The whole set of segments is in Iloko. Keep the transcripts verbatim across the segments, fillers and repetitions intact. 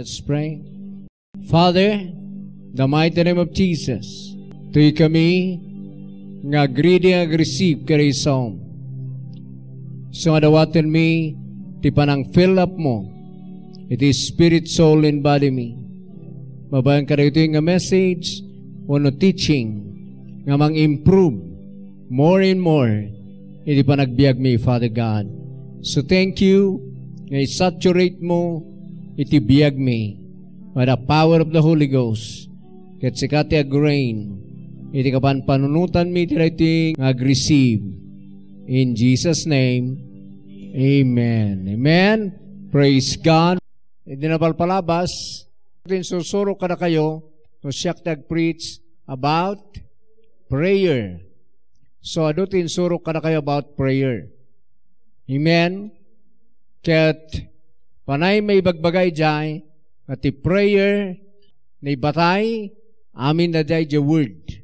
Let's pray. Father, the mighty name of Jesus, toy kami nga agree nga ag-receive kadi Psalm. So nga dawaten mi ti panang fill up mo iti spirit, soul, and body mi. Babaen kadagitoy nga message wenno teaching nga mang-improve more and more iti panagbiag mi, Father God. So thank you nga isaturate mo iti biag mi by the power of the Holy Ghost. Ket sika ti ag-reign iti kapanpanunotan mi iti daytoy nga ag-receive. In Jesus' name, amen. Amen. Praise God. Iti napalpalabas, insursuro kadakayo no siak ti ag-preach about prayer. So, adu ti insurok kadakayo about prayer. Amen? Ket panay maibagbaga idiay nga ti prayer naibatay amin daydiay word.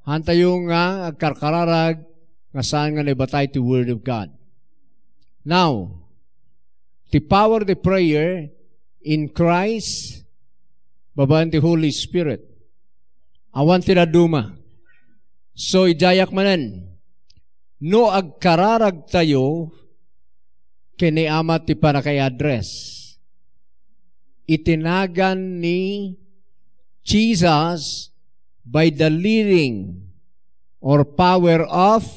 Hantayo nga agkarkararag nga saan nga naibatay ti Word of God. Now, ti power ti prayer in Christ, babaen ti Holy Spirit. Awan ti dadduma. So, idiayak manen, no agkararagtayo ken ni Ama ti pannakaiaddress, iti nagan ni Jesus by the leading or power of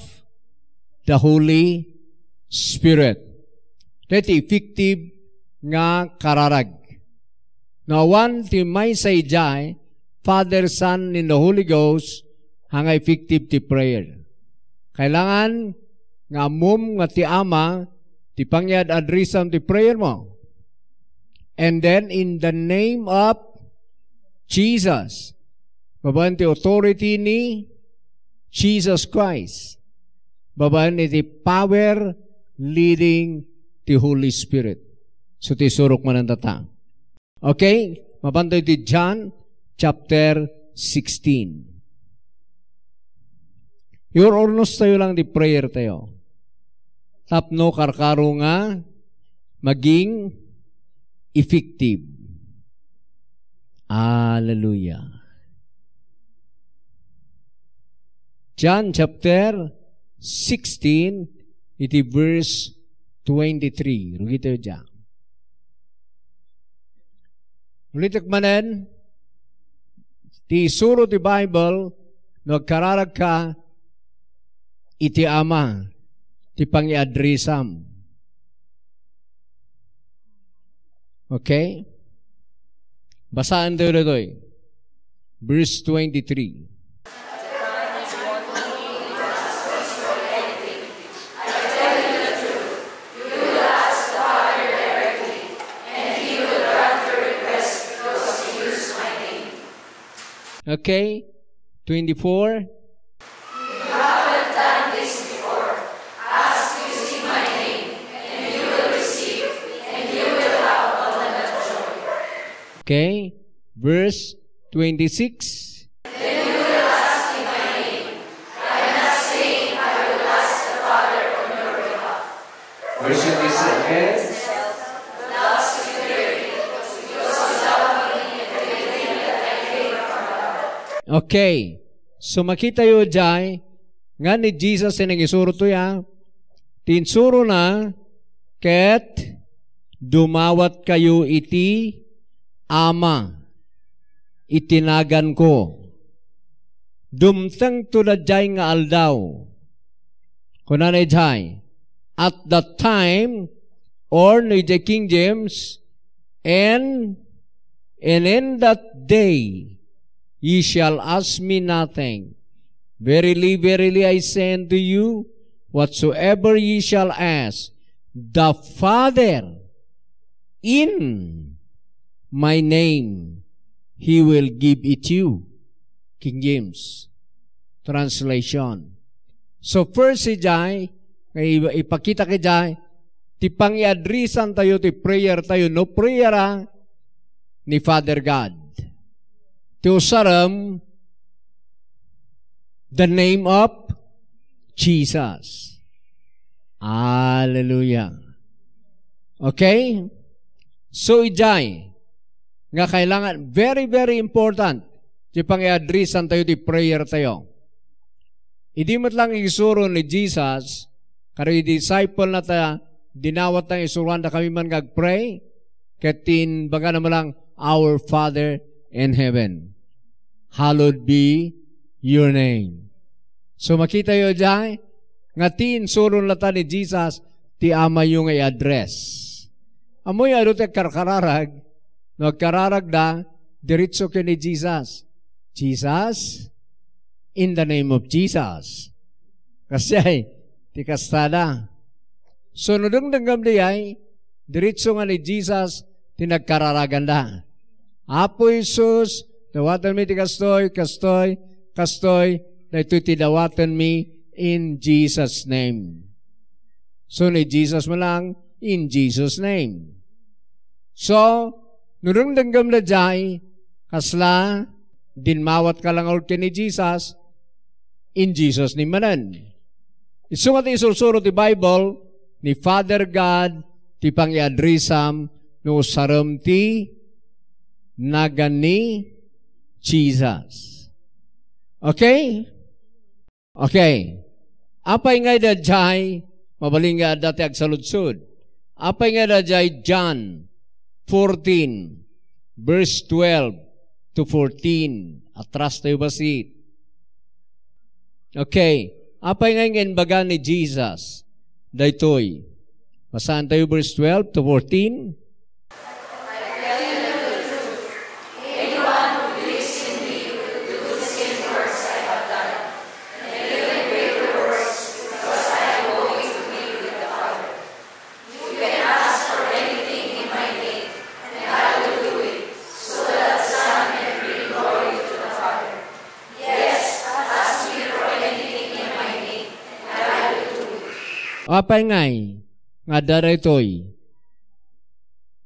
the Holy Spirit. Daytoy effective nga kararag. No awan ti maysa idiay, Father, Son, and the Holy Ghost, haan nga effective ti prayer. Kailangan nga ammom nga ti Ama ti pangiad-addressam ti prayer mo. And then, in the name of Jesus, babaen ti authority ni Jesus Christ, babaen iti power leading ti Holy Spirit. So, ti surok manen data. Okay? Mapantayo iti John chapter sixteen. Iur-urnos tayo lang di prayer tayo. Tapno karkaro nga maging effective. Hallelujah. John chapter sixteen, iti verse twenty-three. Rugi tayo dyan. Ulitek manen, ti isuro ti Bible, no agkararagka iti Ama, ti pangiaddressam. Okay? Basaen tayo ditoy. Verse twenty-three. Okay? Twenty-four. You haven't done this before. Ask using my name, and you will receive, and you will have abundant joy. Okay? Verse twenty-six. Then you will ask in my name. I am not saying I will ask the Father on your behalf. Verse twenty-six again. Okay. So, makitayo jay, nga ni Jesus ti nangisuro to ya. Ti insurona, ket dumawatkayo iti Ama, iti naganko. Dumtengto daydiay nga aldaw. Kunana idiay, at that time, or no idiay King James, and, and in that day, ye shall ask me nothing. Verily, verily, I say unto you, whatsoever ye shall ask the Father in my name, He will give it you. King James translation. So first, idiay, nga i-, ipakita idiay, ti pangiaddressan tayo, ti prayer tayo, no prayer a ni Father God. Ti usarem, the name of Jesus. Hallelujah. Okay? So, idiay nga kailangan, very, very important ti pangiadresan tayo ti prayer tayo. Idi met lang igisuro ni Jesus, kadi disciple na ta, dinawat na isuruan da kami man nga agpray, ket tin bagana man lang, "Our Father in heaven, hallowed be your name." So, makita yo diay nga ti insuron lata ni Jesus ti Ama yo nga i-address. Ammoyo adu ti agkarkararag? No agkararagda, diretso ken ni Jesus. "Jesus, in the name of Jesus." Kasdiay, ti kastada. So, no dengdengngem diay, diretso nga ni Jesus ti nagkararaganda. "Apo Jesus, dawatenmi ti kastoy, kastoy, kastoy, daytoy ti dawatenmi in Jesus' name." So, ni Jesus man lang, "In Jesus' name." So, no dengdengngem diay, kasla, dinmawatka lang ken ni Jesus, in Jesus' name manen. Isu nga ti isursuro ti Bible, ni Father God ti pangiadresam no usarem ti nagan ni Jesus. Okay? Okay. Apay nga daydiay, mabalin nga adda ti agsaludsod. Apay nga daydiay John fourteen, verse twelve to fourteen. Atras tayo basit. Okay. Apay nga nga imbaga ni Jesus daytoy? Basaen tayo verse twelve to fourteen. Apay ngay nga adda daytoy?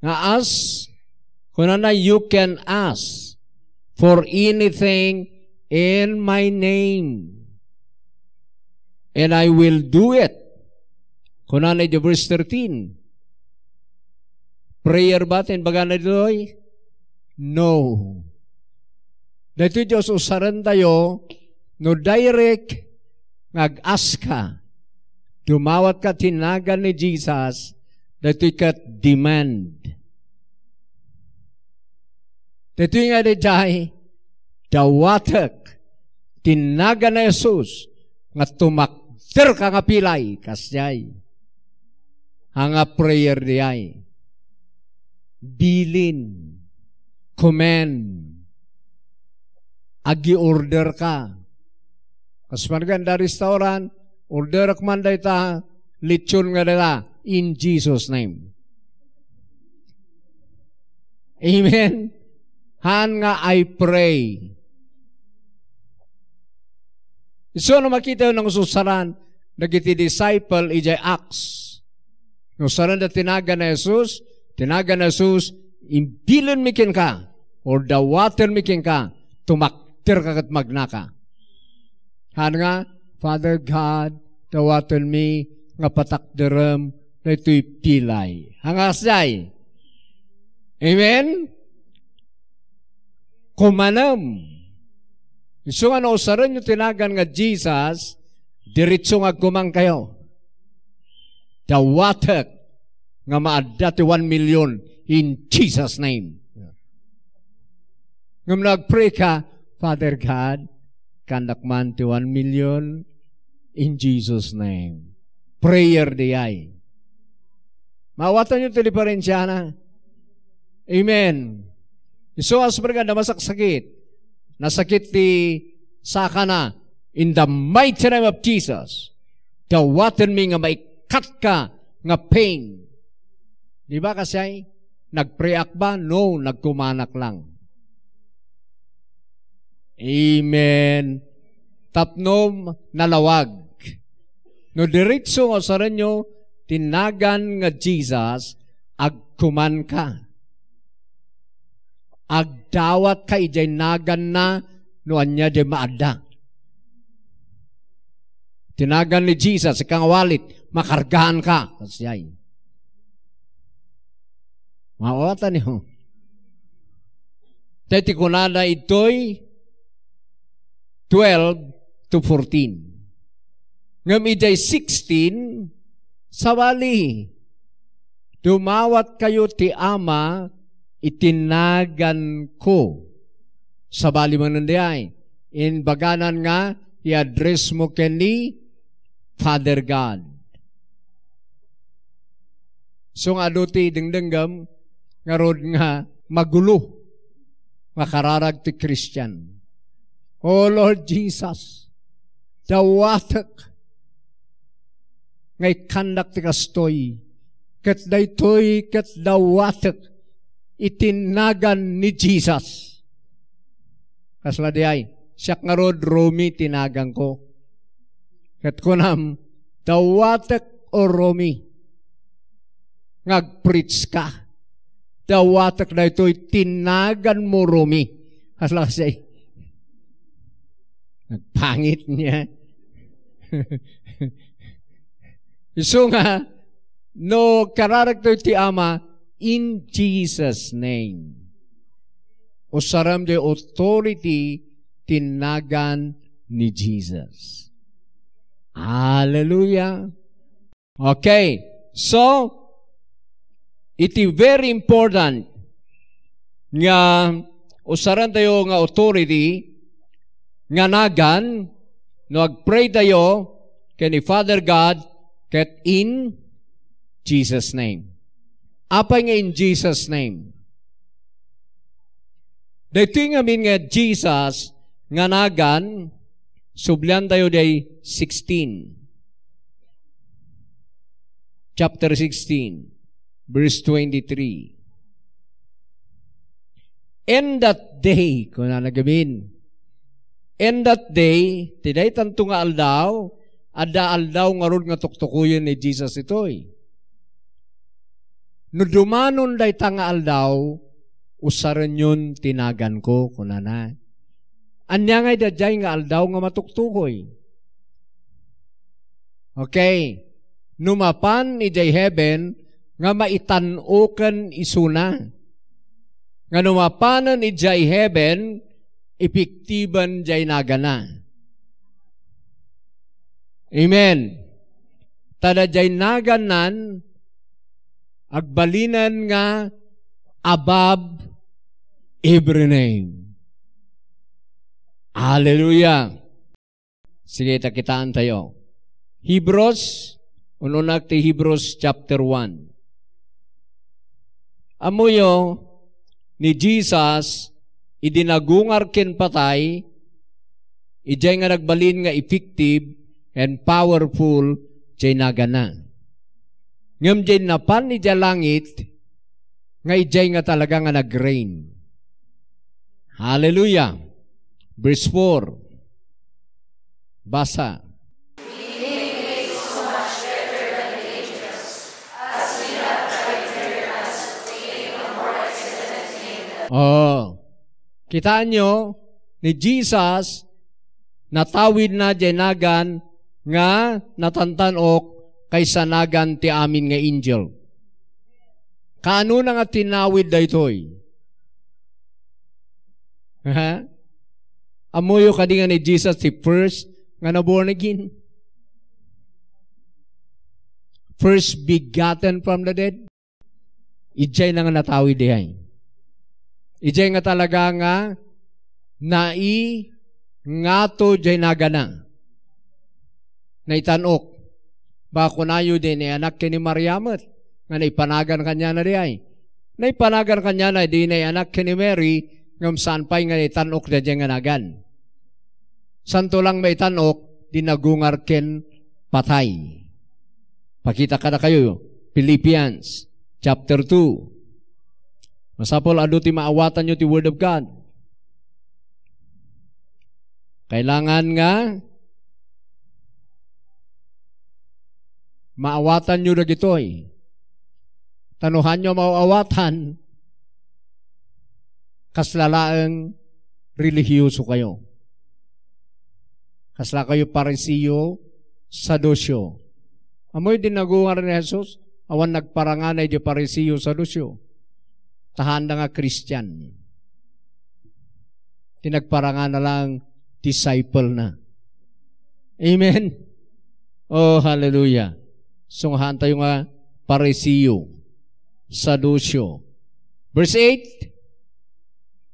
Nga as, kunana, "You can ask for anything in my name, and I will do it." Kunana iti verse thirteen. Prayer ba ti imbagana ditoy? No. Daytoy ti us-usaren tayo, no direct nga ag-ask ka, dumawat ka ti nagan ni Jesus, daytoy ket demand. Daytoy nga daydiay, dawatek ti nagan ni Jesus nga tumakder ka nga pilay, kasdiay. Haan nga prayer diay. Bilin, command, agi-order ka. Kas man ganda restaurant, orderak man dayta, lechon nga dayta, in Jesus' name. Amen. Haan nga I pray. Isu no makita yo nang ususaran dagiti disciple idiay Acts. No saranda ti nagan ni Jesus, ti nagan ni Jesus, imbilinmi kenka, or dawatenmi kenka, tumakder ka ket magnaka. Haan nga, "Father God, dawatenmi nga patakderem daytoy pilay." Haan nga kasdiay. Amen? Kumanem. Isu nga no usarenyo ti nagan nga Jesus, diretso nga agkumankayo. Dawatek nga maadda ti one million in Jesus' name. Ngem no agpray ka, "Father God, kaannak man ti one million in Jesus' name." Prayer diay. Maawatanyo ti diferensiana? Amen. Isu a sumrek nga namasaksakit, nasakit ti sakana, in the mighty name of Jesus, dawatenmi nga maikkatka nga pain. Di ba, kasdiay? Nagpreak ba? No, nagkumanak lang. Amen. Tapno nalawag. No diretso nga usarenyo ti nagan nga Jesus, agkumanka. Agdawatka idiay naganna no ania diay maadda. Ti nagan ni Jesus, ikangwalit, makargaanka. Kasdiay. Maawatan niyo. Daytoy kunana itoy twelve to fourteen. Ngem idiay sixteen, sabali, dumawatkayo ti Ama iti naganko. Sabali manen diay, imbaganan nga i-address mo ken ni Father God. So nga adu ti dengdenggem, ngarud nga magulo nga kararag ti Christian. Oh Lord Jesus, dawatek nga ikkandak ti kastoy, ket daytoy ket dawatek iti nagan ni Jesus. Kasla diay, siak ngarud Romy ti naganko. Ket kunam, dawatek, O Romy, nga agpreach ka. Dawatek daytoy ti naganmo, Romy. Kasla kasi, nagpangit niya. Isu nga, no kararagto ti Ama, in Jesus' name. Usarem diay authority ti nagan ni Jesus. Hallelujah. Okay. So, iti very important nga usarentayo nga authority nga nagan no agpray tayo ken ni Father God ket in Jesus' name. Apay nga in Jesus' name? Daytoy ngamin nga Jesus nga nagan, sublian tayo diay sixteen. Chapter sixteen, verse twenty-three. "In that day," kunana ngamin, "in that day," ti daytanto nga aldaw, adda aldaw ngarud nga tuktukoyen ni Jesus itoy. "No dumanon dayta nga aldaw, usarenyon ti naganko," kunana. Ania ngay daydiay nga aldaw nga matuktukoy? Okay. No mapan idiay heaven nga maitan-oken isuna. Nga no mapanen idiay heaven, epektiben diay nagana. Amen. Ta daydiay nagannan, agbalinen nga above every name. Hallelujah. Sige, ta kitaan tayo. Hebrews, ununak ti Hebrews chapter one. Ammoyo, ni Jesus, idi nagungar ken patay, idiay nga nagbalin nga effective and powerful diay nagana. Ngem diay napan idiay langit, nga idiay nga talaga nga nag-reign. Hallelujah. Verse four. Basa. Oh. Kitaan nyo, ni Jesus, natawid na diay nagan nga natantan-ok kaysa nagan ti amin nga angel. Kaano na nga tinawid daytoy? Ha? Ammoyo kadi nga ni Jesus ti first nga na-born again? First begotten from the dead? Idiay na nga natawid diay. Idiay nga talaga nga naingato diay nagana. Naitan-ok. Baka kunayo, di naianak ken ni Maria met, nga naipanagan kaniana diay. Naipanagan kaniana, di naianak ken ni Mary, ngem saan pay nga naitan-ok daydiay nga nagan. Santo lang maitan-ok, di nagungar ken patay. Pakita kadakayo, Philippians chapter two. Masapul adu ti maawatanyo ti Word of God. Kailangan nga maawatanyo dagitoy. Ta no haanyo maaw-awatan, kasla laeng relihiyoso kayo. Kasla kayo Pariseo, Saduceo. Ammoy di nagungar ni Jesus, awan nagparanganay di Pariseo, Saduceo. Ta haanda nga Christian. Ti nagparangana lang, disciple na. Amen? Oh, hallelujah. Isu nga haantayo nga Pariseo, Saduceo. Verse eight,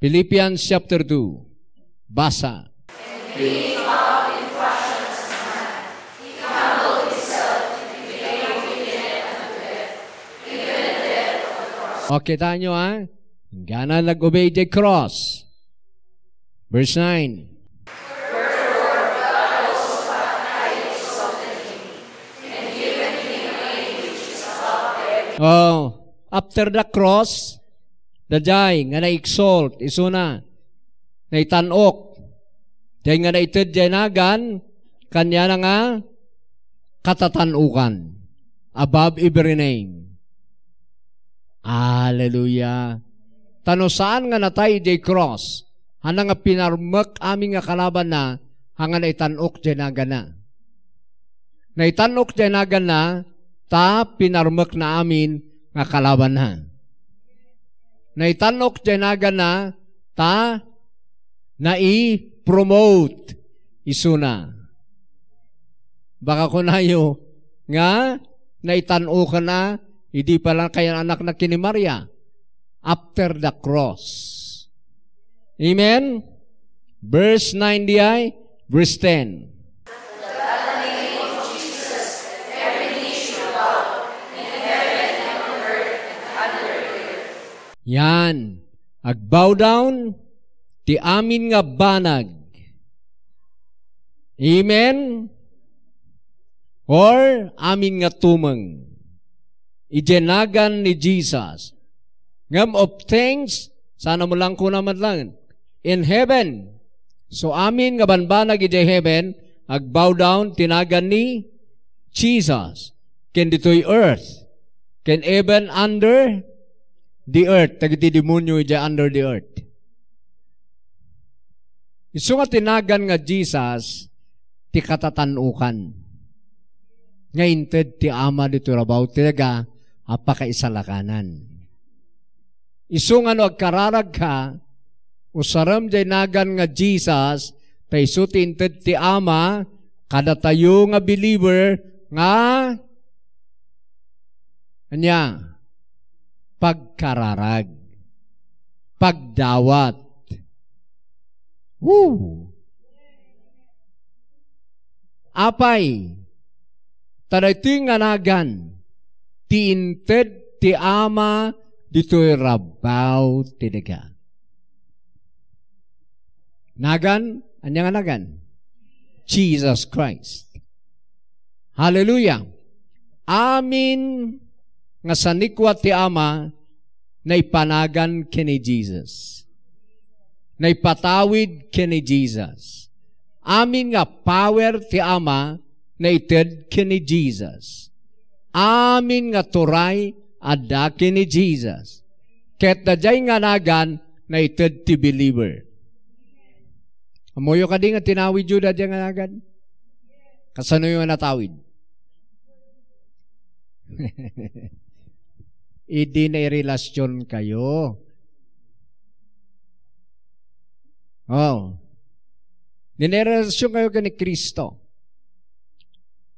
Philippians chapter two. Basa. Okay, tayo, ha? Inggana nag-obey diay cross. Verse nine. Oh, after the cross, daydiay nga na-exalt, isuna, naitan-ok. Diay nga naited diay nagan, kaniana nga katatan-okan. Above every name. Hallelujah. Ta no saan nga natay idiay cross, haanna nga pinarmek amin nga kalabanna, haan nga naitan-ok diay naganna. Naitan-ok diay naganna, ta pinarmekna amin nga kalabanna. Naitan-ok diay naganna, ta nai-promote isuna. Baka kunayo nga naitan-okanna idi pay la kayat-anakna ken ni Maria after the cross. Amen? Verse nine diay, verse ten. Yan. Agbow down ti amin nga banag. Amen? Or amin nga tumeng. Idiay nagan ni Jesus. Ngem of things, sana mo lang kuna man lang. In heaven. So amin nga banbanag idiay heaven, agbow down ti nagan ni Jesus. Ken ditoy earth. Ken even under the earth. Dagiti demonio idiay under the earth. Isu nga ti nagan nga Jesus, ti katatan-okan. Nga inted ti Ama ditoy rabaw ti daga a pakaisalakanan. Isu nga no agkararagka, usarem diay nagan nga Jesus, ta isu ti inted ti Ama, kadatayo nga believer, nga, ania? Pagkararag. Pagdawat. Woo! Apay, ta daytoy nga nagan, ti inted ti Ama ditoy rabaw ti daga. Nagan? Ania nga nagan? Jesus Christ. Hallelujah. Amin nga sanikua ti Ama, naipanagan ken ni Jesus. Naipatawid ken ni Jesus. Amin nga power ti Ama, naited ken ni Jesus. Amin nga turay, adda ken ni Jesus. Ket daydiay nga nagan, naited ti believer. Ammoyo kadi nga tinawidyo daydiay nga nagan? Kasanoyo nga natawid? Idi nairelasionkayo. Oh. Idi nairelasionkayo ken ni Cristo.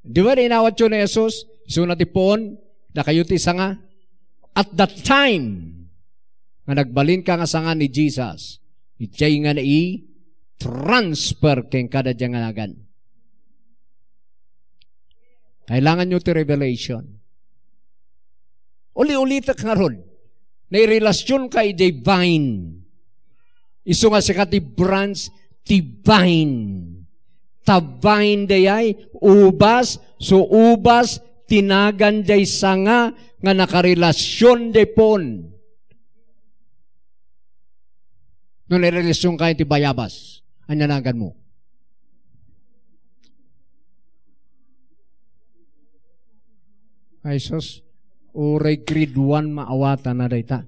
Di ba, inawatyo ni Jesus? Isuna ti puon, dakayo ti sanga. At that time, nga nagbalinka nga sanga ni Jesus, idiay nga nai-transfer kenka daydiay nga nagan. Kailanganyo ti revelation. Uli-ulitek ngarud, nairelasionka idiay vine. Isu nga sika ti branch, ti vine. Ta vine dayay, ubas, so ubas, ti nagan diay sanga nga nakarelasion diay puon. No nairelasionka iti bayabas, ania naganmo? Ay, sus, uray grade one maawatana dayta.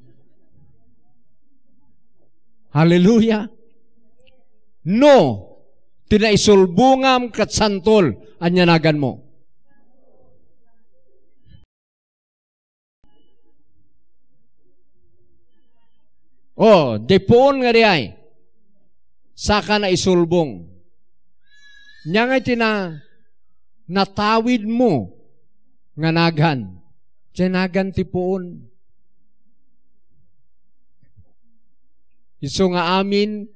Hallelujah. No, ti naisulbongam ket santol, ania naganmo? O, di puon nga diay. Saka naisulbong. Nia nga iti na, natawidmo nga nagan. Diay nagan ti puon. Isu nga amin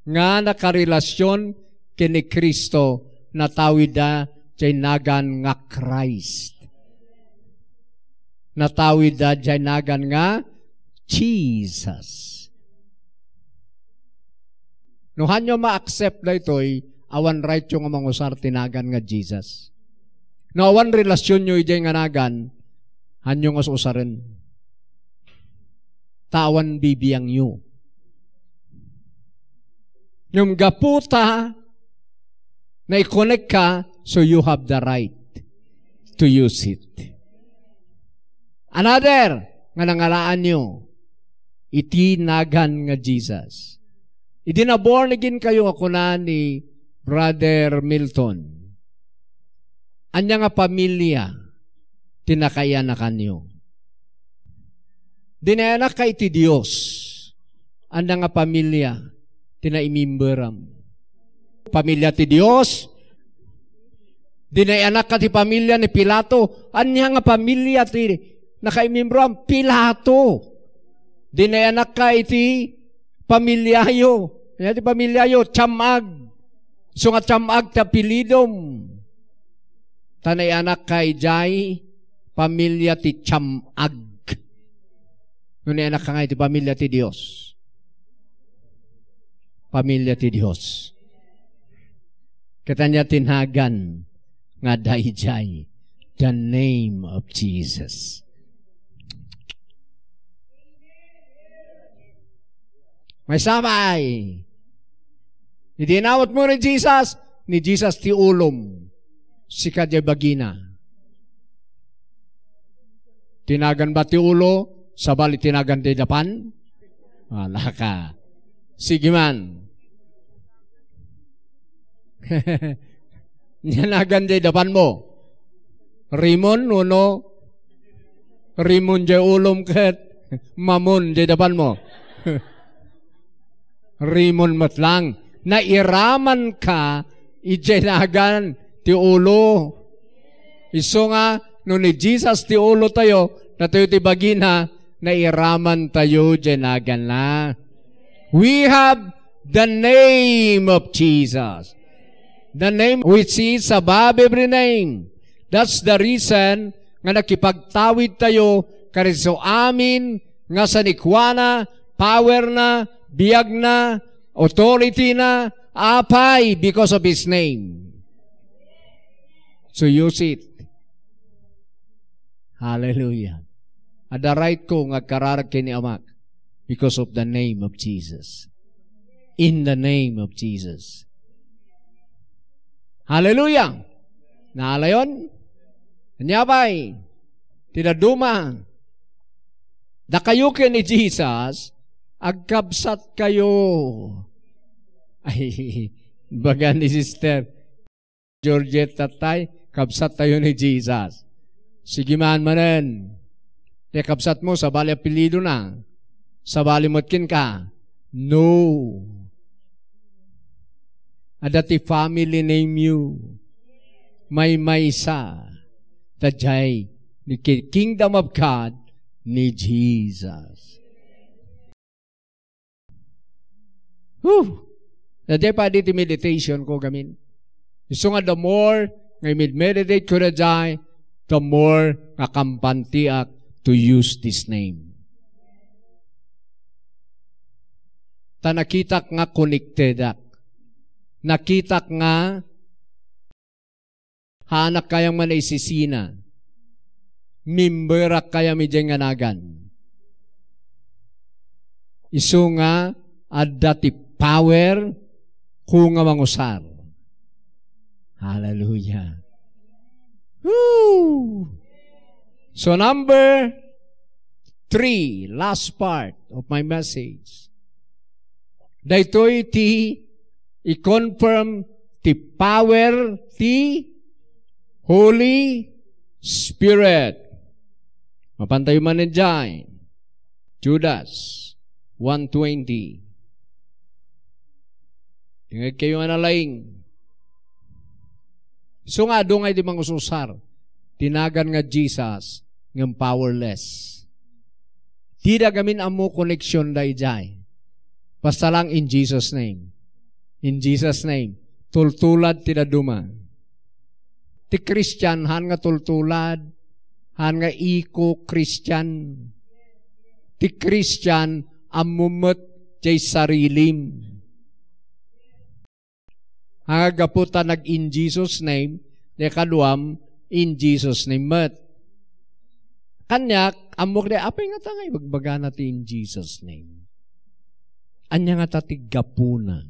nga nakarelasion ken ni Cristo, natawidda diay nagan nga Christ. Natawidda diay nagan nga Jesus. No hanyo ma-accept daytoy, awan rightyo nga mangusar ti nagan nga Jesus. No awan relasionyo idiay nga nagan, hanyo nga usaren. Ta awan bibiangyo. Ngem gapu ta naikonekka, so you have the right to use it. Another nga nangalaanyo, iti nagan nga Jesus. Idi na born again kayo nga kuna ni Brother Milton, ania nga pamilia ti nakaianakanyo? Di naianakka iti Dios, ania nga pamilia ti naimimberam? Pamilia ti Dios? Di naianakka ti pamilia ni Pilato, ania nga pamilia ti nakaimimberam? Pilato. Di naianakka iti pamiliayo. Ania ti pamiliayo? Tiam-ag. Isu nga Tiam-ag ti apelidom. Ta naianakka idiay pamilia ti Tiam-ag. No naianakka nga iti pamilia ti Dios. Pamilia ti Dios. Ket ania ti nagan nga daydiay, the name of Jesus. Maisabay. Idi inawatmo ni Jesus, ni Jesus ti ulom, sika diay bagina. Ti nagan ba ti ulo, sabali ti nagan diay dapan? Alaka. Sige man. Nia nagan diay dapanmo? Rimon wenno rimon diay ulom ket mamon diay dapanmo? Rimon met lang. Nairamanka idiay nagan ti ulo. Isu nga, no ni Jesus ti ulo tayo, datayo ti bagina, nairaman tayo diay naganna. We have the name of Jesus. The name which is above every name. That's the reason nga nakipagtawid tayo kaniso amin nga sanikuana, power na, biag na, authority na, apay, because of His name. So use it. Hallelujah. Adda right ko nga agkararag ken ni Amak because of the name of Jesus. In the name of Jesus. Hallelujah. Naalayon? Ania pay? Ti dadduma. Dakayo ken ni Jesus, agkabsat kayo. Ay, baga ni Sister Georgette, tatay, kabsat tayo ni Jesus. Sige man manen. Ti kabsat mo, sabali apelyido na. Sabali met kenka. No. Adda ti family name you. Maymaysa. Daydiay ni ki-, Kingdom of God ni Jesus. Whew! Daydiay pay idi ti meditation ko gamin. Isu nga the more nga imid-meditate ko daydiay, the more nga kampantiak to use this name. Ta nakitak nga connectedak. Nakitak nga haanak kayam nga naisisina. Memberak kayam idiay nga nagan. Isu nga adda ti power ko nga mangusar. Hallelujah. Woo! So number three, last part of my message. Daytoy ti i-confirm ti power ti Holy Spirit. Mapantayo man idiay. Judas. one twenty. Dengngegkayo nga nalaing. Isu nga adu nga idi mangususar, ti nagan nga Jesus, ngem powerless. Dida gamin ammo koneksionda idiay. Basta lang in Jesus' name. In Jesus' name. Tultulad ti dadduma. Ti Kristian, haan nga tultulad, haan nga iko Kristian. Ti Kristian, ammo met jay sarilim. Haan nga gapu ta nag-in Jesus' name, ti kaduam, in Jesus' name met. Kaniak, ammok di, apay nga ta nga ibagbagana ti in Jesus' name? Ania nga ta ti gapuna?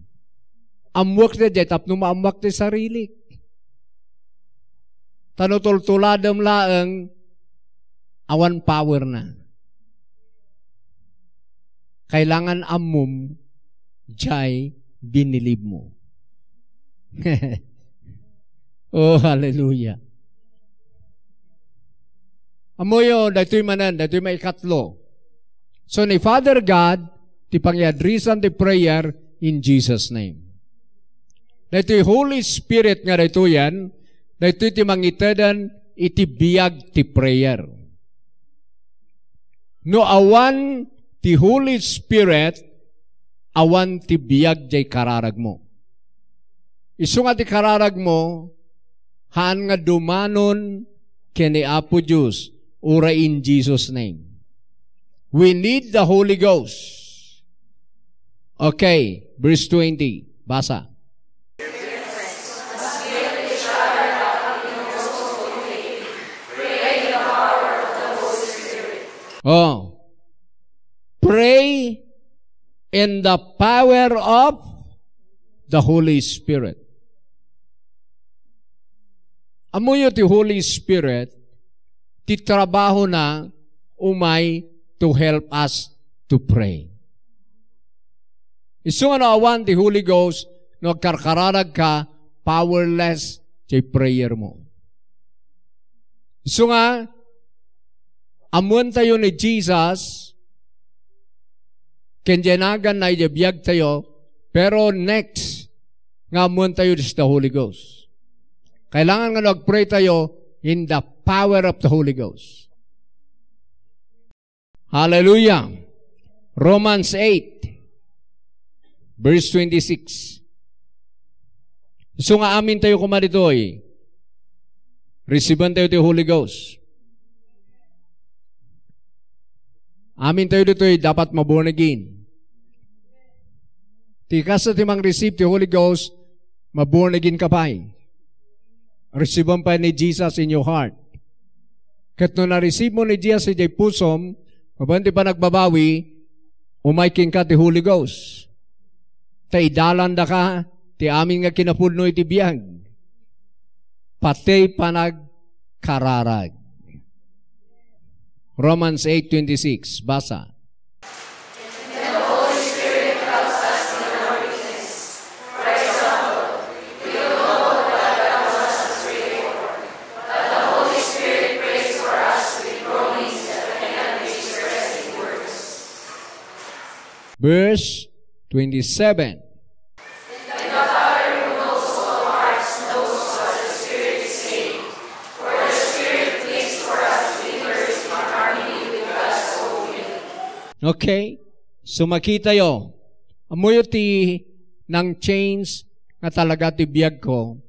Ammuak daydiay tapno maammuak ti sarilik. Ta no tultuladem laeng, awan powerna. Kailangan ammom jay binilibmo. Oh, hallelujah. Ammoyo, daytoy manen, daytoy maikatlo. So, ni Father God, ti pangiadrisan ti prayer in Jesus' name. Daytoy Holy Spirit nga daytoyen, daytoy ti mangiteden iti biag ti prayer. No awan ti Holy Spirit, awan ti biag jay kararagmo. Isu nga ti kararagmo, haan nga dumanon ken ni Apo Dios, uray in Jesus' name. We need the Holy Ghost. Okay, verse twenty. Basa. Oh. Pray in the power of the Holy Spirit. Ammoyo ti Holy Spirit, ti trabahona umay to help us to pray. Isu nga no awan ti Holy Ghost, no agkarkararagka, powerless ti prayer mo. Isu nga, ammoentayo ni Jesus, ken diay naganna idiay biagtayo, pero next, nga ammoentayo is the Holy Ghost. Kailangan nga no agpray tayo in the power of the Holy Ghost. Hallelujah. Romans eight, verse twenty-six. Isu nga amintayo koma ditoy, receive-antayo ti Holy Ghost. Amintayo ditoy, dapat ma-born again. Ti kasta ti mang-receive ti Holy Ghost, ma-born again ka pay. Receive-am pay ni Jesus in your heart. Ket no na-receive mo ni Jesus idiay pusom, mabaen ti panagbabawi, umay kenka ti Holy Ghost. Ta idalandaka ti amin nga kinapudno iti biag. Pati panagkararag. Romans eight twenty-six, basa. Verse twenty-seven. Okay. So, makitayo. Ammoyo ti nang-change nga talaga ti biagko,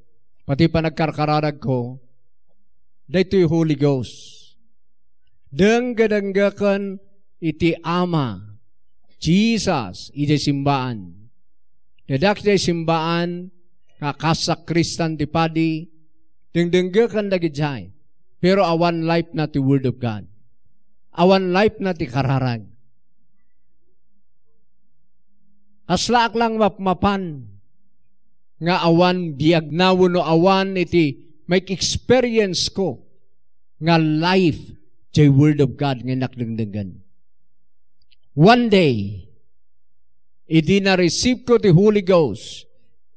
pati panagkarkararagko, daytoy Holy Ghost. Denggedenggeken iti Ama, Jesus, idiay simbaan. Dadak idiay simbaan, nga kasakristan ti padi, dengdenggeken dagidiay. Pero awan life na ti Word of God. Awan life na ti kararag. Kaslaak lang mapmapan nga awan biag na wenno awan iti make experience ko nga life jay Word of God nga innak dengdenggen. One day, idi na-receive ko ti Holy Ghost,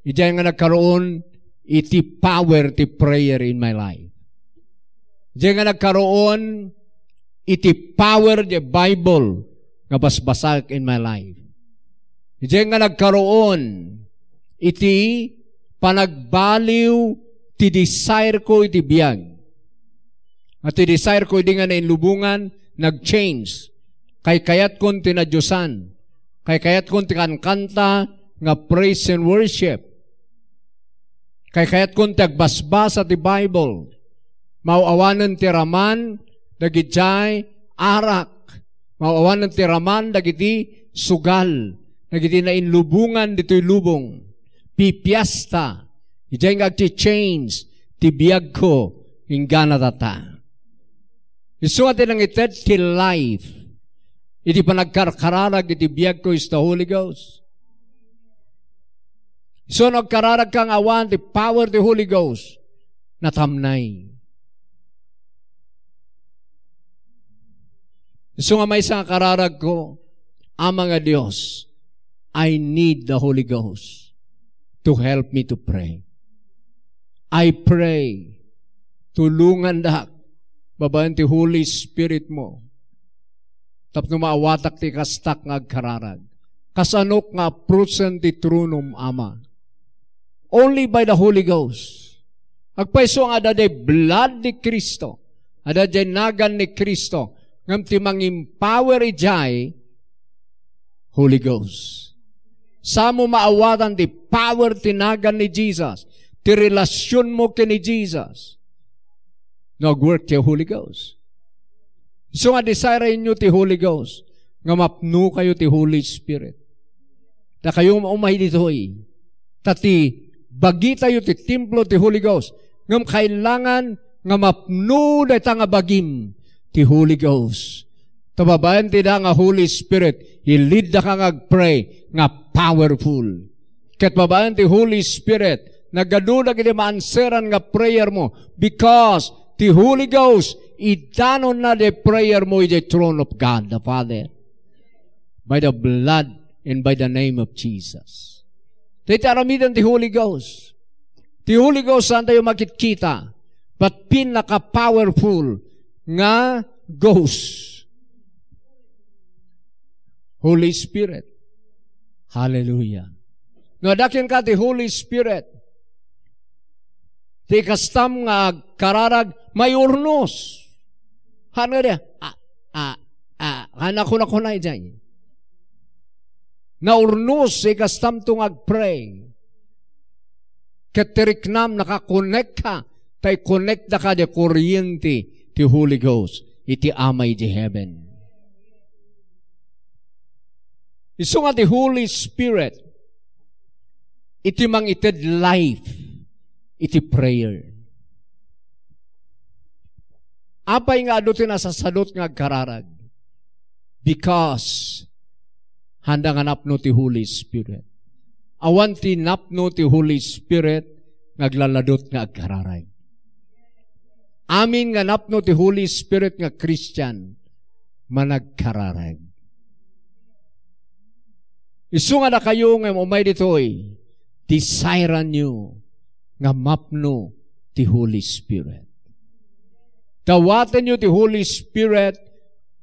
idiay nga nagkaroon iti power ti prayer in my life. Idiay nga nagkaroon iti power ti Bible nga basbasaek in my life. Idiay nga nagkaroon iti panagbaliw ti desire ko iti biag. At ti desire ko idi nga nainlubongan, nag-change. Kaykayatkon ti nadiosan. Kaykayatkon ti kankanta nga praise and worship. Kaykayatkon ti agbasbasa ti Bible. Maaw-awanen ti raman dagidiay arak. Maaw-awanen ti raman dagiti sugal, dagiti nainlubongan ditoy lubong. Pipiesta, idiay nga agchi-change ti biagko inggana tatta. Isu nga ti nangited ti life iti panagkarkararag iti biagko is the Holy Ghost. Isu no agkararagka nga awan ti power ti Holy Ghost, natamnay. Isu nga maysa nga kararagko, Ama nga Dios, I need the Holy Ghost to help me to pray. I pray, tulongandak babaen ti Holy Spirit mo tapno maawatak ti kastak nga agkararag. Kasanok nga approachen ti tronom, Ama? Only by the Holy Ghost. Agpayso nga adda diay blood ni Cristo, adda diay nagan ni Cristo, ngem ti mang-empower idiay Holy Ghost. Saanmo maawatan ti power ti nagan ni Jesus, ti relasionmo ken ni Jesus, no agwork ti Holy Ghost. Isu nga desire-enyo ti Holy Ghost, nga mapnokayo ti Holy Spirit. Dakayo nga umay ditoy, ta ti bagitayo ti templo ti Holy Ghost, ngem kailangan nga mapno dayta nga bagim ti Holy Ghost. Ta babaen ti da nga Holy Spirit, i-lead-daka nga agpray nga powerful. Ket babaen ti Holy Spirit, nagadu dagiti maanseran nga prayer mo, because ti Holy Ghost, idanonna ti prayer mo idiay throne of God the Father by the blood and by the name of Jesus. Dayta aramiden ti Holy Ghost. Ti Holy Ghost, saantayo makitkita, but pinaka-powerful nga ghost. Holy Spirit. Hallelujah. No, adda kenka ti Holy Spirit, ti kastam nga agkararag, maurnos. Haan nga di, ah, ah, ah, haan a kunakuna idiay. Naurnos ti kastamto nga agpray. Ket ti riknam, nakakonektka, ta ikonektka kadi koriente ti Holy Ghost iti Ama idiay heaven. Isu nga ti Holy Spirit iti mangited life iti prayer. Apay nga adu ti nasasadut nga agkararag? Because haanda nga napno ti Holy Spirit. Awan ti napno ti Holy Spirit nga aglaladut nga agkararag. Amin nga napno ti Holy Spirit nga Christian, managkararag. Isu nga dakayo nga umay ditoy, desire-anyo nga mapno ti Holy Spirit. Dawatenyo ti Holy Spirit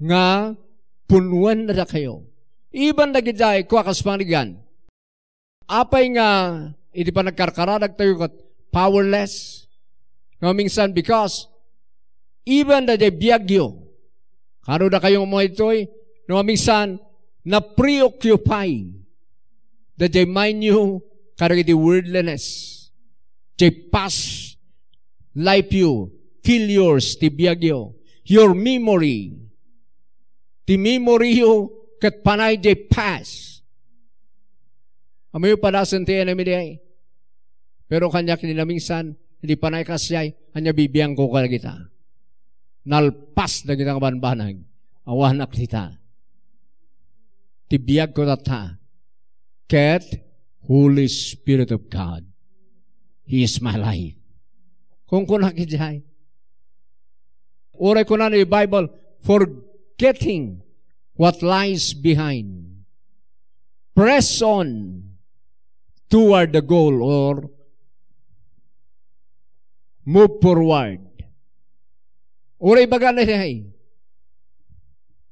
nga punuen na dakayo. Even dagidiay, kua kas pangarigan, apay nga iti panagkarkararagtayo ket powerless? No, minsan, because even daydiay biagyo, kano dakayo nga umay ditoy, no, minsan, na-preoccupy daydiay mindyo kadagiti worldliness, diay past lifeyo, failures ti biagyo, your memory, ti memoryyo ket panay diay past. Ammoyo padasen ti enemy diay. Pero kaniak, iti naminsan, iti panay kas diay, ania bibiangko kadagita? Nalpas dagita nga banbanag. Awanak dita. Ti biagko tatta, ket Holy Spirit of God, He is my life. Kunkunak idiay. Uray kunana ti Bible, forgetting what lies behind, press on toward the goal, or move forward. Uray ibagana diay,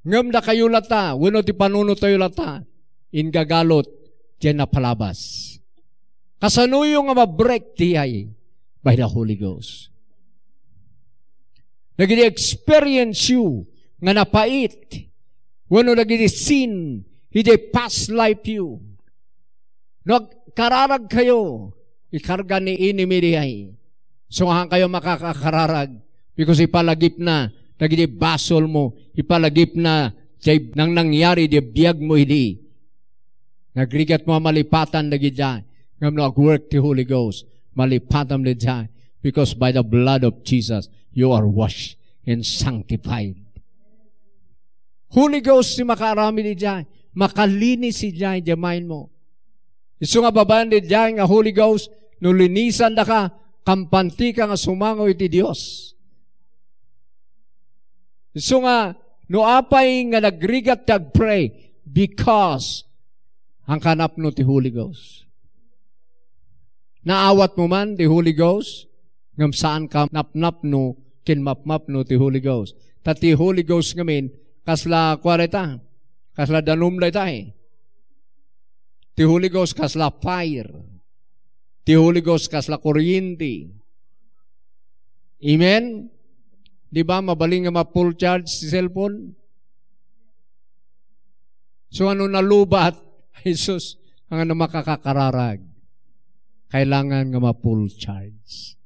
Ngem dakayo latta, wenno ti panunotayo latta, inggagalot diay napalabas. Kasanoyo nga ma-break diay? By the Holy Ghost. Dagiti experience yo nga napait, wenno dagiti sin idiay past life yo, no agkararagkayo, ikarga ni enemy diay. So, haankayo makakakararag because ipalagipna dagiti basolmo, ipalagipna diay nangnangyari diay biagmo idi. Nagrigatmo a malipatan dagidiay. Ngem no ag-work ti Holy Ghost, malipatam daydiay. Because by the blood of Jesus, you are washed and sanctified. Holy Ghost ti makaaramid idiay, makalinis idiay, diay mindmo. Isu nga babaen daydiay nga Holy Ghost, no linisandaka, kampantika nga sumango iti Dios. Isu nga, no apay nga nagrigat ti agpray, because haanka napno ti Holy Ghost. Naawatmo man ti Holy Ghost, ngem saanka napnapno ken mapmapno ti Holy Ghost. Ta ti Holy Ghost ngamin, kasla kua dayta, kasla danum dayta eh. Ti Holy Ghost kasla fire. Ti Holy Ghost kasla kuryente. Amen? Di ba, mabalin nga ma-full charge ti cellphone? So, ano nalubat? Jesus, ang ano makakakararag? Kailangan nga ma-full charge.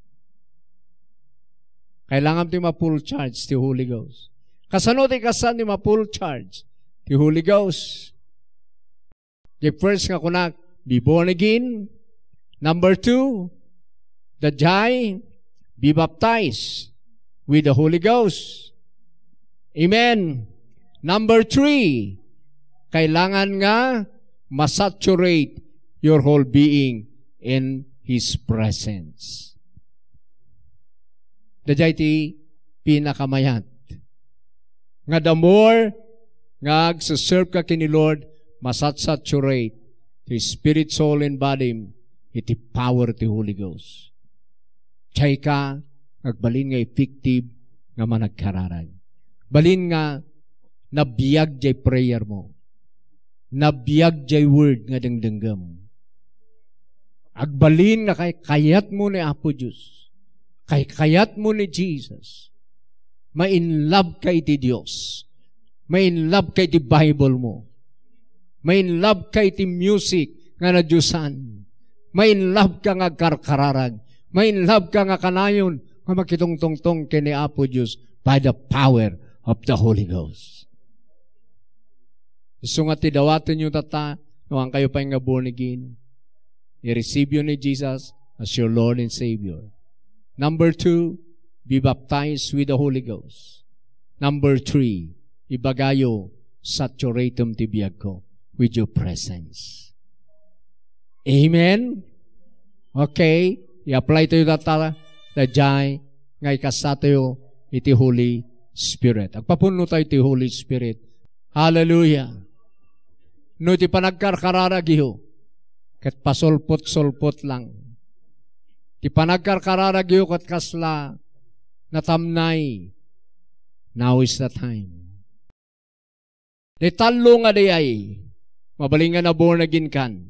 Kailangan ti ma-full charge ti Holy Ghost. Kasano ti kasan ti ma-full charge ti Holy Ghost? The first nga kunak, be born again. Number two, daydiay, be baptized with the Holy Ghost. Amen. Number three, kailangan nga masaturate your whole being in His presence. Daydiay ti pinakamayat. Nga the more nga agseserve ka ken ni Lord, masatsaturate ti spirit, soul, and body iti power ti Holy Ghost. Diay ka agbalin nga effective nga managkararag. Balin nga nabiag diay prayer mo. Nabiag diay word nga dengdenggem. Agbalin nga kay-, kayatmo ni Apo Dios. Kay-, kayatmo ni Jesus. Ma-in love ka iti Dios. Ma-in love ka iti Bible mo. Ma-in love ka iti music nga nadiosan. Ma-in love ka nga agkarkararag. Ma-in love ka nga kanayon nga makitungtungtong ken ni Apo Dios by the power of the Holy Ghost. Isu nga ti dawatenyo tatta, no haankayo pay nga born again, i-receive yo ni Jesus as your Lord and Savior. Number two, be baptized with the Holy Ghost. Number three, ibagayo, saturatem ti biagko with your presence. Amen? Okay, i-apply tayo tatta, daydiay nga ikasatayo iti Holy Spirit. Agpapunno tayo iti Holy Spirit. Hallelujah. No iti panagkarkararagyo, ket pasulpot-sulpot lang. Iti panagkarkararagyo ket kasla natamnay, now is the time. Ni tallo nga dayay, mabalin nga na-born again kan.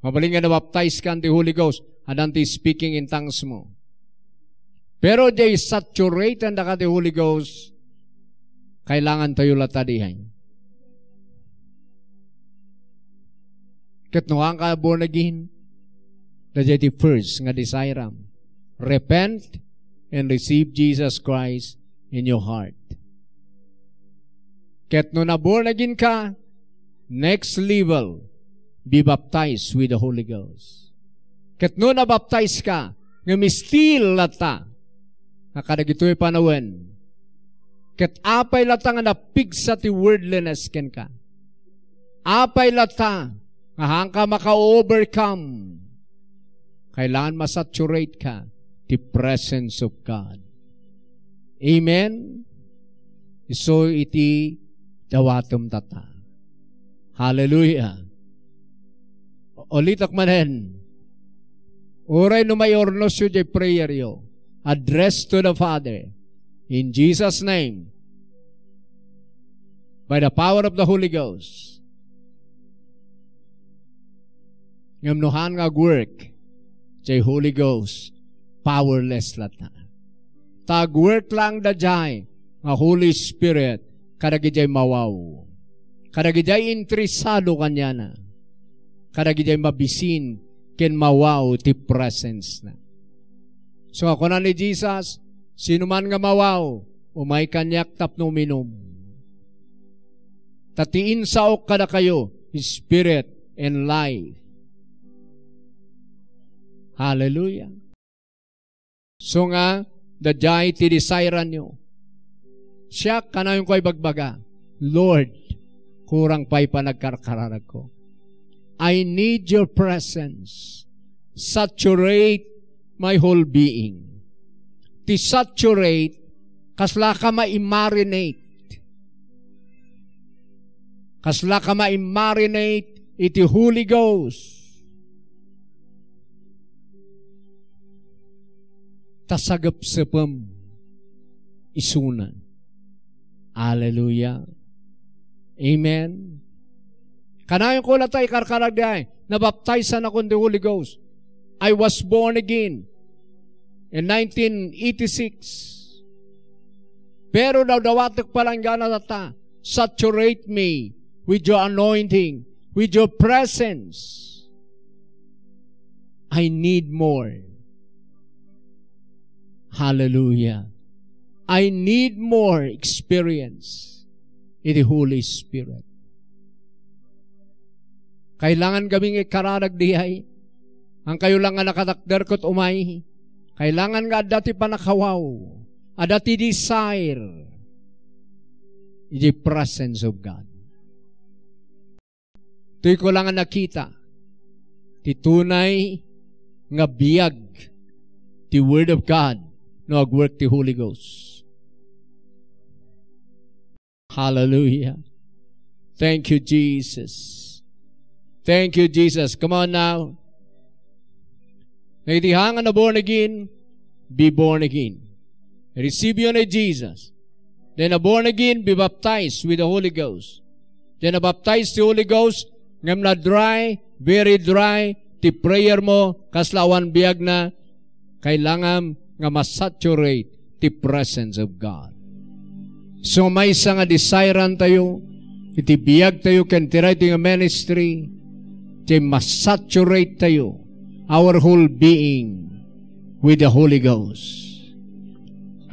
Mabalin nga nabaptize kan ti Holy Ghost, adan ti speaking in tongues mo. Pero diay saturaten daka ti Holy Ghost, kailangan tayo latta diay. Ket no haanka born again, daydiay ti first nga desire-am. Repent and receive Jesus Christ in your heart. Ket no na-born again ka, next level, be baptized with the Holy Ghost. Ket no nabaptize ka, ngem still latta nga kadagitoy panawen, ket apay latta nga napigsa ti worldliness kenka? Apay latta nga haanka maka-overcome? Kailangan masaturate ka ti presence of God. Amen? Isu iti dawatem tatta. Hallelujah. Ulitek manen. Uray no maiurnosyo diay prayer yo, address to the Father. In Jesus' name. By the power of the Holy Ghost. Ngem no haan nga agwork, jay Holy Ghost, powerless latta. Ta agwork lang daydiay nga Holy Spirit kadagijay mawaw, kadagijay interesado kaniana, kadagijay mabisin ken mawaw ti presence na. So, kuna ni Jesus, "Sino man nga mawaw, umay kaniak tapno uminum. Ta ti insaok kadakayo, spirit and life." Hallelujah. So nga, daydiay ti desiranyo. Siak, kanayonko ibagbaga, "Lord, kurang pay panagkarkararagko. I need your presence. Saturate my whole being." Ti saturate, kasla ka ma-marinate. Kasla ka ma-marinate iti Holy Ghost. Ta sagepsepem isuna. Hallelujah. Amen. Kanayonko latta ikarkararag diay, nabaptaisan ako in the Holy Ghost. I was born again in nineteen eighty-six. Pero dawdawatek pay laeng gana tatta, "Saturate me with your anointing, with your presence. I need more." Hallelujah. I need more experience in the Holy Spirit. Kailangan kami nga ikararag diay. Haankayo lang nga nakatakder ket umay. Kailangan nga adda ti panakawaw, adda ti desire in the presence of God. Daytoy ko lang a nakita ti tunay nga biag ti Word of God no agwork ti Holy Ghost. Hallelujah. Thank you, Jesus. Thank you, Jesus. Come on now. Dagiti haan nga na-born again, be born again. Receive you ni Jesus. Then na-born again, be baptized with the Holy Ghost. Then na-baptize ti Holy Ghost, ngem na-dry, very dry, ti prayer mo, kasla awan biagna, kailangan nga masaturate ti presence of God. So, maysa nga desirantayo, iti biagtayo ken ti daytoy nga ministry, ti masaturate tayo, our whole being, with the Holy Ghost.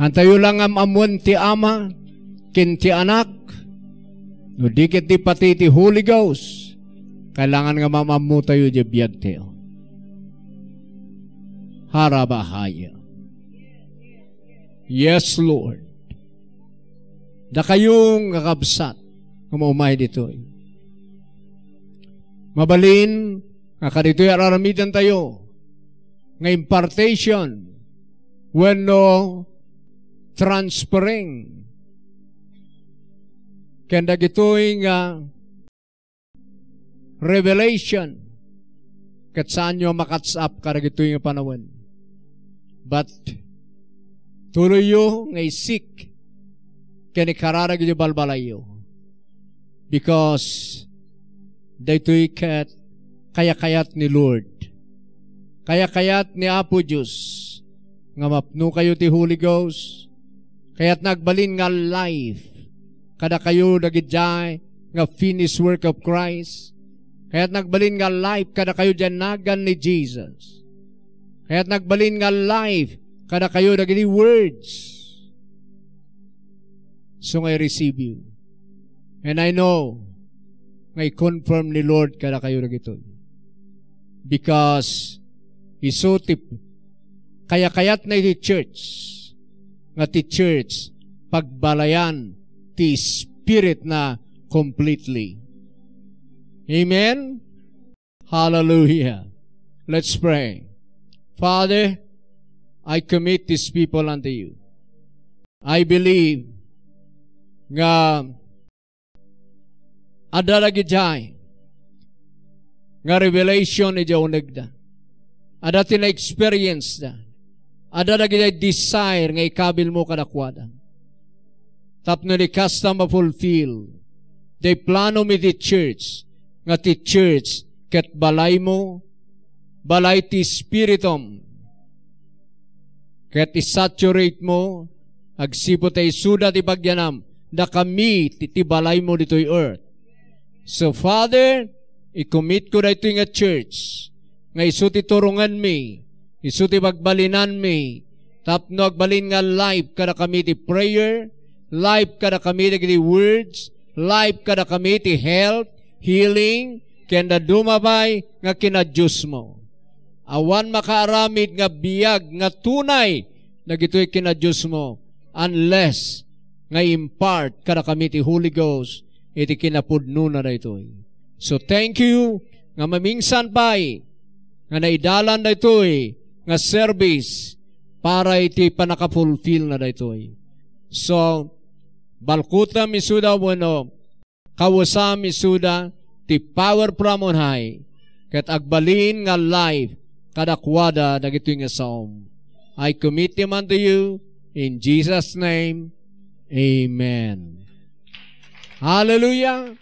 Haantayo lang am-ammoen ti Ama, ken ti Anak, no di ket di pati ti Holy Ghost, kailangan nga maam-ammo tayo di biag tayo. Harabahaya. Yes, Lord. Dakayo nga kabsat nga maumay ditoy. Mabalin nga kaditoy ar-aramiden tayo nga impartation wenno transferring ken dagitoy nga revelation, ket saanyo a ma-catch up kadagitoy nga panawen. But, tuloyyo nga isik ken ikararag iti balbalayyo. Because, daytoy ket kayakayat ni Lord. Kayakayat ni Apo Dios nga mapnokayo ti Holy Ghost. Kayatna agbalin nga life kadakayo dagidiay nga finished work of Christ. Kayatna agbalin nga life kadakayo diay nagan ni Jesus. Kayatna agbalin nga life kadakayo dagiti words. So nga i-receive you. And I know nga i-confirm ni Lord kadakayo dagitoy. Because isu ti kayakayatna iti church, nga ti church pagbalayan ti spiritna completely. Amen? Hallelujah. Let's pray. Father, I commit these people unto you. I believe nga adda dagidiay nga revelation idiay unegda. Adda ti na-experience da. Adda dagidiay desire nga ikabilmo kadakuada. Tapno ni kasta ma-fulfill Daydi plano mi ti church, nga ti church ket balaymo, balay ti Espiritum, ket isaturate mo, agsipud ta isuda ti pagyanam, dakami ti, ti balaymo ditoy earth. So, Father, i-commit ko daytoy nga church, nga isu ti turonganmi, isu ti pagbalinanmi, tapno agbalin nga life kadakami ti prayer, life kadakami dagiti words, life kadakami ti health, healing, ken dadduma pay nga kinadiosmo. Awan makaaramid nga biag nga tunay dagitoy kinadiosmo unless nga impart kadakami ti Holy Ghost iti kinapudnona daytoy. So, thank you nga mamingsan pay nga naidalan daytoy nga service para iti pannakafulfillna daytoy. So, balkutem isuda wenno kawesam isuda ti power from on high, ket agbalin nga life kadakuada dagitoy nga saom. I commit them unto you in Jesus' name. Amen. Hallelujah.